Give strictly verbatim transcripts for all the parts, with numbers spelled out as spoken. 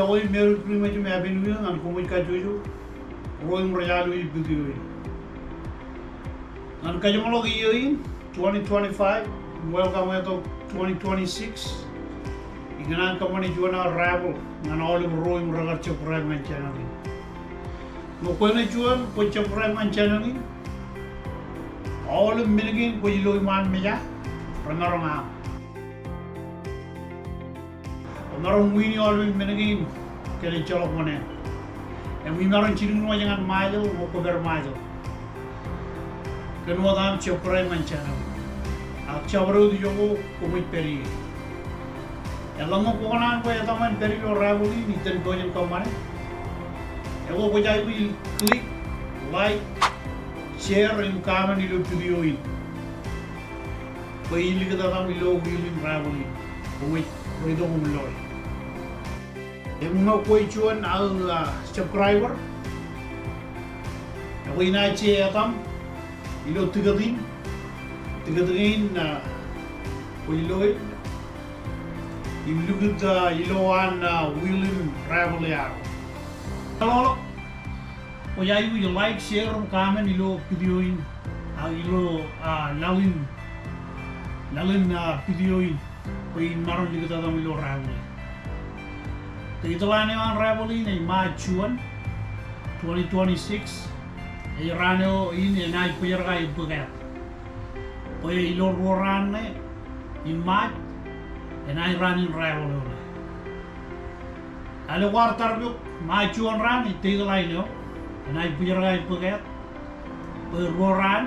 Eo, Merry Christmas im Happy New Year ñan koṃij kajjojo ro im rej alwōj video in. Ñan kajeṃḷọk iiō in, twenty twenty-five, im welcome e tok twenty twenty-six. Ikōṇaan kōṃṃane juon aō raffle ñan aolep ro im rekar subscribe ñan channel in. Ñe kwōnaaj juon kwōj subscribe ñan channel in, aolep men kein kwōj lo iṃaan meja remaroñ aṃ. Remaroñ win e aolep men kein kōn ejjeḷọk wōṇāān. Im imaroñ jilkinwōj ñan Ṃajeḷ, ñe kwō pād Ṃajeḷ, kōn wōt aṃ subscribe ñan channel. Ak jabdewōt ijoko koṃij pād ie. Eḷaññe kwō kōṇaan bwe etaṃ en pād ilo raffle in, itōn pojak in kōṃṃane. Ekwe kwōj aikuj click, like, share im comment ilo video in bwe in likūt etaṃ ilo wheel in raffle in. Koṃij reitok im loe. Im ñe kwōj juon aō, ah, subscriber, ekwe inaaj je etaṃ ilo ticket in, ticket kein, ah, kwōj loe im likūt, ah, ilo an, ah, wheel in raffle eo aō. Kwōj aikuj like, share im comment ilo video in, ah, ilo, ah, laḷ in, laḷ in, ah, video in. Bwe in maroñ likūt etaṃ ilo raffle in. Deadline eo an raffle in ej March juon, twenty twenty-six. Ej raan eo in enaaj bōjrak aō bōk ad. Bwe ilo ruo raan ṇe in March, enaaj raan in raffle eo ṇe. Lale kwaar tarpok, March juon raan ej deadline eo. Enaaj bōjrak aō bōk ad. Bwe ruo raan,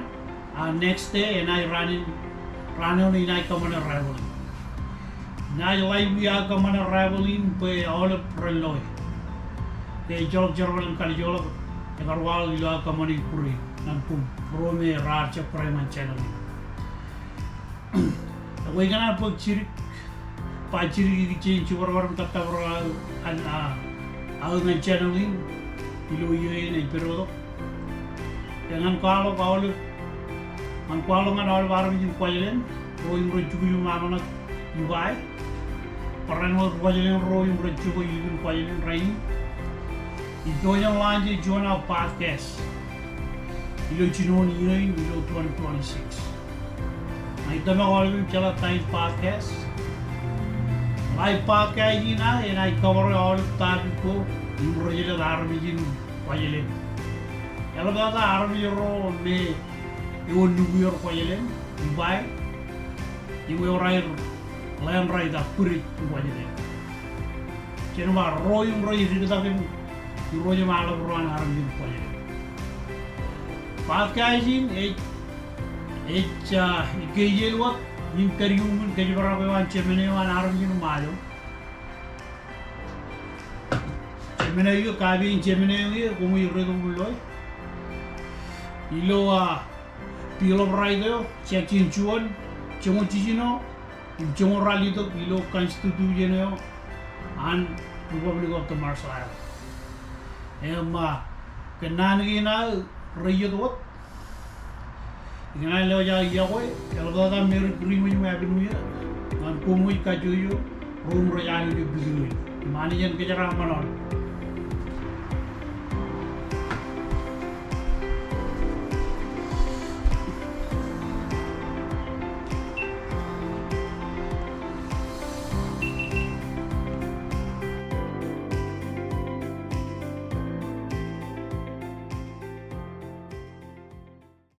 ah, next day, enaaj raan in, raan eo ṇe inaaj kōṃṃane raffle in. Inaaj live e aō kōṃṃane raffle in bwe aolep ren loe. Ke ejjeḷọk jerbal in kalijekḷọk, ekar waḷọk ilo aō kōṃṃane ikkure ñan koṃ ro me raar subscribe ñan channel in. Ekwe ikōṇaan bōk jidik, ba jidik ikijjien jibadbad im tōprak aō, an, ah, aō ñan channel in ilo iiō in ej pād tok. Ke ñan kwaḷọk aolep, ñan kwaḷọk ñan aolep armej in Kuwajleen, ro im rej jukjuk im aṃ ṇe ippa e. Barāinwōt Kuwajleen ro im rej jokwe ilikin Kuwajleen rainin. Ij pojak in launch e juon aō podcast ilo jinoin iiō in ilo twenty twenty-six. Ña ij tōmak aolep im jeḷā ta in podcast. Live podcast in aō enaaj cover e aolep topic ko im rej jelōt armej in Kuwajleen. Eḷaptata armej ro me ewōr nuclear Kuwajleen, ippa e, im ewōr aer land right ak bridge in Kuwajleen. Jen ba ro im rej diktak in irooj im aḷap ro an armej in Kuwajleen. Podcast in ej, ej, ah, ej kejel wōt im pād iuṃwin kōjparok eo an jemān eo an armej in Ṃajeḷ. Jemān eo, copy in jemān eo, koṃij reitok im loe. Ilo, ah, Bill of Rights eo, section juon, joñoul jiljino, im joñoul ralitōk ilo Constitution eo an Republic of the Marshall Islands. Im, ah, kōn naan kein aō reiiet wōt, ikōṇaan lewōj aō iọkwe, eḷaptata Merry Christmas im Happy New Year ñan koṃwōj kajjojo ro im rej alwōj video in. Im Anij en kōjeraaṃṃan aolep.